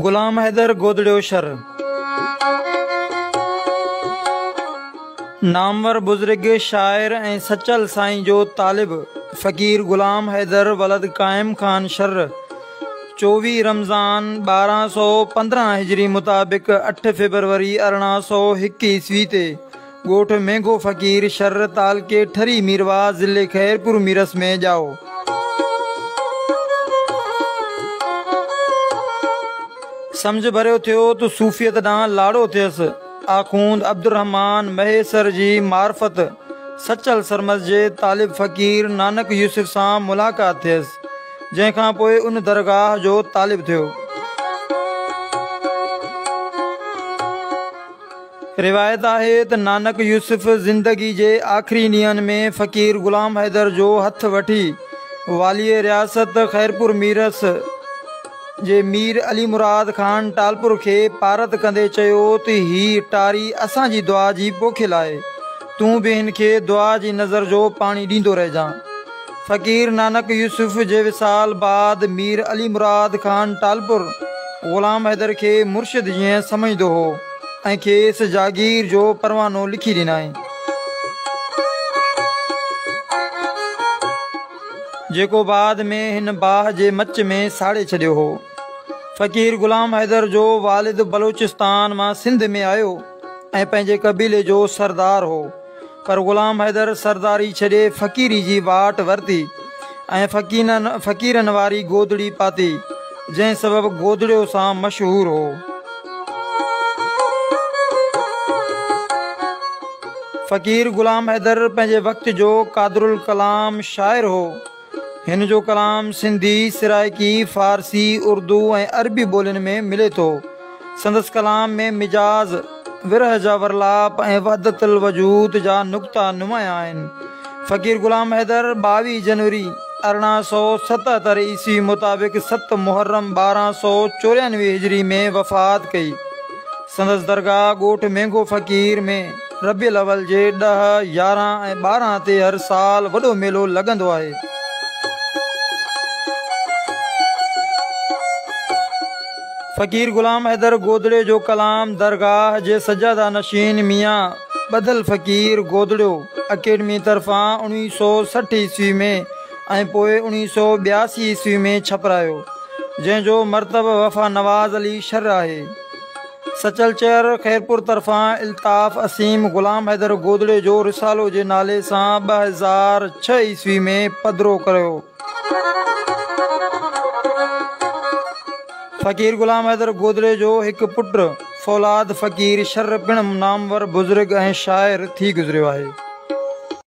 غلام حيدر گودڙيو شر، نامور بزرگ شاعر ۽ سچل سائين جو طالب فقير غلام حيدر ولد قائم خان شر 24 رمضان 1215 هجري مطابق 8 فيبروري 1801 عيسوي تي ڳوٺ مينگهو فقير شھر تعلقي ٺري ميرواھ ضلعي خيرپور ميرس ۾ ڄائو. سمجهه ڀريو ٿيو ته صوفيت ڏانهن لاڙو ٿيس. آخوند عبدالرحمان مهيسر جي معرفت سچل سرمست جي طالب فقير نانڪ يوسف سان ملاقات ٿيس، جنهن کان پوء ان درگاهه جو طالب ٿيو. روايت آهي ته نانڪ يوسف زندگي جي آخري ڏينهن ۾ فقير غلام حيدر جو هٿ وٺي واليء رياست خيرپور ميرس جي مير علي مراد خان ٽالپر کي پارت ڪندي چيو ته هي ٽاري اسان جي دعا جي پوکيل آهي، تون به هن کي دعا جي نظر جو پاڻي ڏيندو رهجان. فقير نانڪ يوسف جي وصال بعد مير علي مراد خان ٽالپر غلام حيدر کي مرشد جيئن سمجهندو هو ۽ کيس جاگير جو پروانو لکي ڏنائين. جيڪو بعد ۾ هن باهه جي مچ ۾ ساڙي ڇڏيو هو. فقير غلام حيدر جو والد بلوچستان مان سنڌ ۾ آيو ۽ پنهنجي قبيلي جو سردار هو. پر غلام حيدر سرداري ڇڏي فقيري جي واٽ ورتي ۽ فقيرن واري گودڙي پاتي، جنهن سبب گودڙيو سان مشهور هو. فقير غلام حيدر پنهنجي وقت جو قادرالڪلام شاعر هو. هن جو ڪلام سنڌي، سرائيڪي، فارسي، اردو ۽ عربي ٻولين ۾ ملي ٿو. سندس ڪلام ۾ مجاز، ورهه جا ورلاپ ۽ وحدت الوجود جا نقطا نمايان آهن. فقير غلام حيدر 22 جنوري 1877 عيسوي مطابق 7 محرم 1294 هجري ۾ وفات ڪئي. سندس درگاهه ڳوٺ مينگهو فقير ۾ ربيع الاول جي 10، 11 ۽ 12 تي هر سال وڏو ميلو لڳندو آهي. فقير غلام حيدر گودڙي جو ڪلام درگاهه جي سجاده نشين ميان ٻڌل فقير گودڙيو اڪيڊمي طرفان 1960 عيسوي ۾ ۽ پوء 1982 عيسوي ۾ ڇپرايو، جنهن جو مرتب وفا نواز علي شر آهي. سچل چيئر خيرپور طرفان الطاف اثيم غلام حيدر گودڙي جو رسالو جي نالي سان 2006 عيسوي ۾ پڌرو ڪيو. فقير غلام حيدر گودڙي جو هڪ پٽ فولاد فقير شر پڻ نامور بزرگ ۽ شاعر ٿي گذريو آهي.